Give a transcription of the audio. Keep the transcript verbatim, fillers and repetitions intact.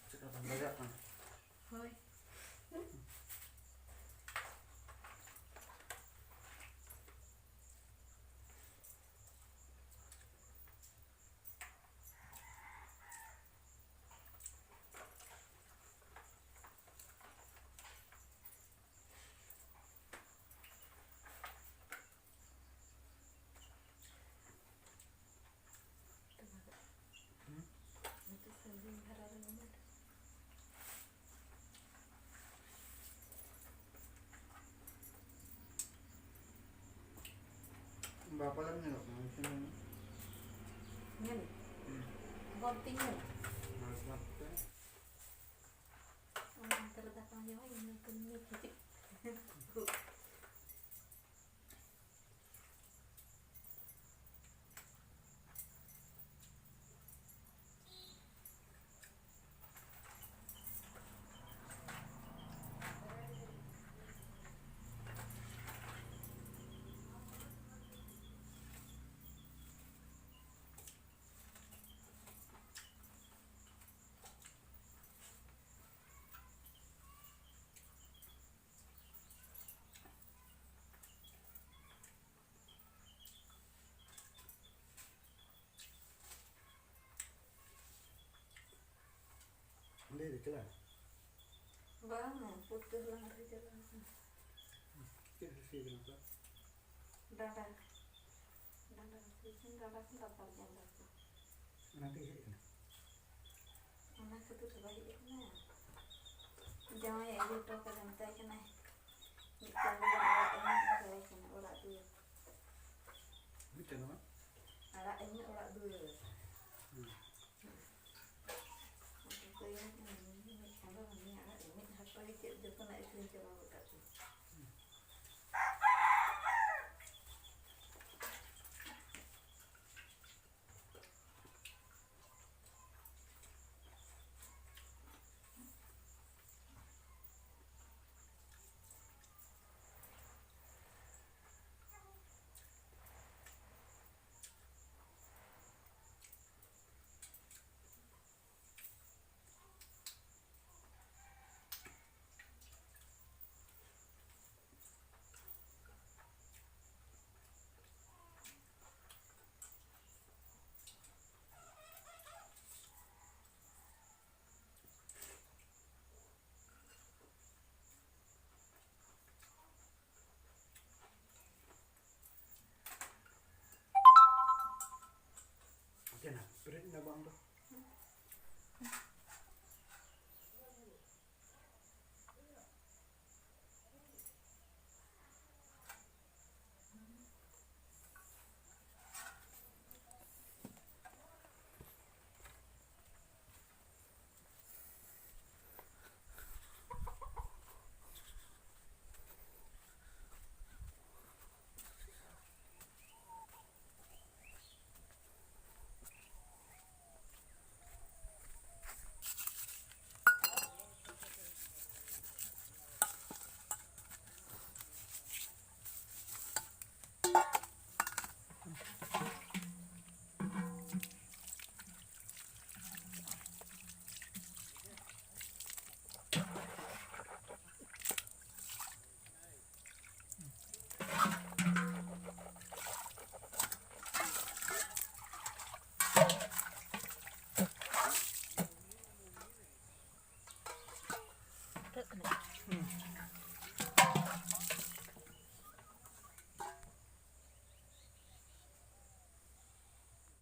ᱪᱮᱫ ᱞᱮᱠᱟ ᱵᱟᱡᱟᱜ ᱠᱟᱱᱟ? ᱦᱳᱭ᱾ ᱵᱟᱯᱞᱟ ᱧᱮᱞᱚᱜ ᱠᱟᱱᱟ, ᱢᱤᱫᱴᱮᱱ ᱧᱮᱞ? ᱦᱩᱸ᱾ ᱵᱟᱹᱲᱛᱤ ᱧᱮᱞ? ᱟᱨ ᱵᱟᱯᱞᱟ᱾ ᱚᱱᱟ ᱚᱱᱛᱮ ᱨᱮ ᱫᱟᱠᱟ ᱡᱚᱢᱟᱭ, ᱤᱱᱟᱹ ᱠᱟᱹᱢᱤ ᱦᱤᱡᱩᱜ᱾ ᱚᱸᱰᱮ ᱜᱮ ᱪᱟᱞᱟᱜ? ᱵᱟᱝ, ᱯᱩᱴᱠᱟᱹ ᱦᱟᱞᱟᱝ ᱟᱹᱰᱤ ᱪᱟᱞᱟᱜ ᱠᱟᱱᱟ᱾ ᱪᱮᱫ ᱩᱛᱩ ᱦᱩᱭ ᱠᱟᱱᱟ ᱚᱱᱠᱟ? ᱰᱟᱸᱰᱟ᱾ ᱰᱟᱸᱰᱟ ᱩᱛᱩ ᱤᱥᱤᱱ, ᱰᱟᱸᱰᱟ ᱠᱷᱚᱱ ᱞᱟᱛᱟᱨ ᱡᱟᱸᱜᱟ ᱠᱚ᱾ ᱚᱱᱟ ᱛᱮᱜᱮ ᱦᱮᱡ ᱠᱟᱱᱟ? ᱚᱱᱟ ᱠᱷᱟᱹᱛᱤᱨ ᱥᱮ ᱵᱟᱭ ᱦᱮᱡ ᱠᱟᱱᱟ? ᱡᱟᱶᱟᱭ ᱮ ᱟᱹᱜᱩ ᱦᱚᱴᱚ ᱠᱟᱫᱟ, ᱢᱮᱛᱟᱭ ᱠᱟᱱᱟᱭ, ᱢᱤᱫᱴᱟᱝ ᱜᱮ ᱚᱲᱟᱜ ᱮᱢ ᱢᱮᱛᱟᱭ ᱠᱟᱱᱟ, ᱚᱲᱟᱜ ᱫᱩᱣᱟᱹᱨ᱾ ᱢᱤᱫᱴᱟᱝ ᱫᱚ ᱵᱟᱝ? ᱟᱲᱟᱜ ᱟᱹᱧ ᱢᱮ ᱚᱲᱟᱜ ᱫᱩᱣᱟᱹᱨ᱾ ᱦᱩᱸ᱾ ᱟᱫᱚ ᱠᱚᱭᱚᱜ ᱢᱮ, ᱢᱤᱫ ᱪᱟᱸᱫᱚ ᱵᱟᱹᱧ ᱟᱲᱟᱜ ᱟᱹᱧ, ᱢᱤᱫ ᱦᱟᱯᱛᱟ ᱜᱮ ᱪᱮᱫ ᱡᱚᱛᱚᱱᱟᱜ ᱟᱹᱠᱷᱨᱤᱧ ᱪᱟᱵᱟ ᱜᱚᱫ ᱠᱟᱜ ᱛᱤᱧ᱾ ᱯᱮᱨᱮᱡ ᱮᱱᱟ ᱵᱟᱝ ᱫᱚ?